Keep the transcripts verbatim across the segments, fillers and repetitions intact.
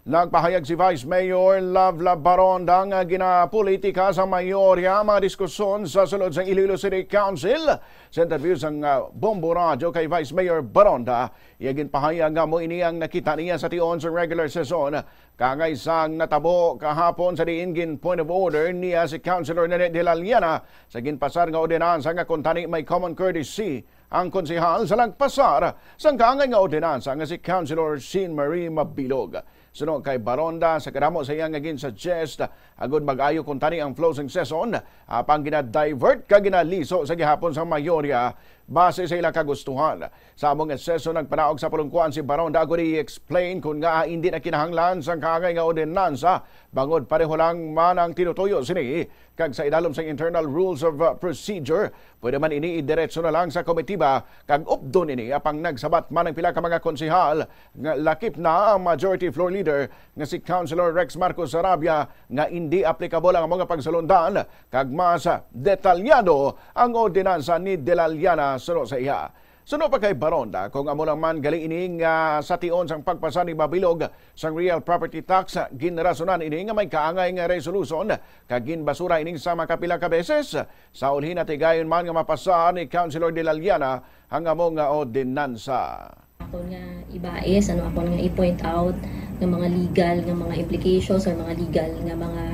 Nagpahayag si Vice Mayor Love Love Baronda nga ginapolitika sa mayorya ang mga diskusyon sa sulod sang Iloilo City Council. Sa interview sang, ah, Bombo Radyo kay Vice Mayor Baronda, iya ginpahayag nga amo ini ang nakita niya sa tion sang regular session. Kangay sang natabo kahapon sa diin gin point of order niya si Councilor Nanette Dela Liana sa ginpasar nga ordinansa nga kuntani may common courtesy ang konsehal sa nagpasar sang kaangay nga ordinansa nga si Councilor Jean Marie Mabilog. Suno kay Baronda, sa kadamo sa iya nga gin-suggest, agud mag-ayo kuntani ang flow sang session, apang gina-divert kag ginaliso sa gihapon sang mayorya base sa ila kagustuhan. Sa amo nga session, nagpanaog sa pulungkuan si Baronda agud i-explain kon ngaa indi na kinahanglan sang kaangay nga ordinansa, bangod pareho lang man ang tinutuyo sini. Kag sa idalom sang internal rules of, uh, procedure, pwede man ini idiretso na lang sa komitiba, kag updon ini apang nagsabat man ang pila ka mga konsehal nga lakip na ang majority floor leader nga si Councilor Rex Marcos Sarabia nga indi applicable ang mga pagsulondan kag mas detalyado ang ordinansa ni Dela Liana suno sa iya. Suno pa kay Baronda, kung amo lang man gali ini nga sa tion sang pagpasa ni Mabilog sang real property tax, ginrasonan ini nga may kaangay nga resolution kag ginbasura ini sa makapila ka beses. Sa ulhin, natigayon man nga mapasa ni Councilor Dela Liana ang amo nga ordinansa. Akon nga ibais, ano, akon nga i-point out nga mga legal nga mga implications or mga legal nga mga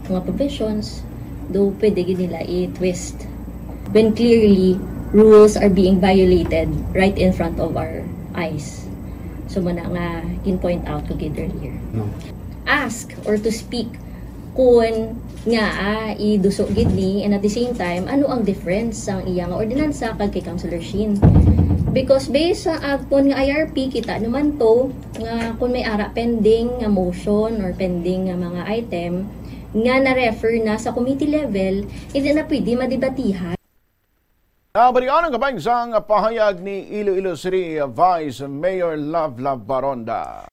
mga provisions, do pwede gid nila i-twist when clearly rules are being violated right in front of our eyes. So, muna nga in-point out ko gid earlier. No. Ask or to speak kun nga, ah, iduso gid ni, and at the same time, ano ang difference sang iya nga ordinansa kag kay Councilor Sheen? Because based sa akon nga I R P, kita naman to nga kung may ara pending nga motion or pending nga mga item nga na-refer na sa committee level, hindi na pwede madebatihan. Nabalian ang kabagsang pahayag ni Iloilo City Vice Mayor Love Love Baronda.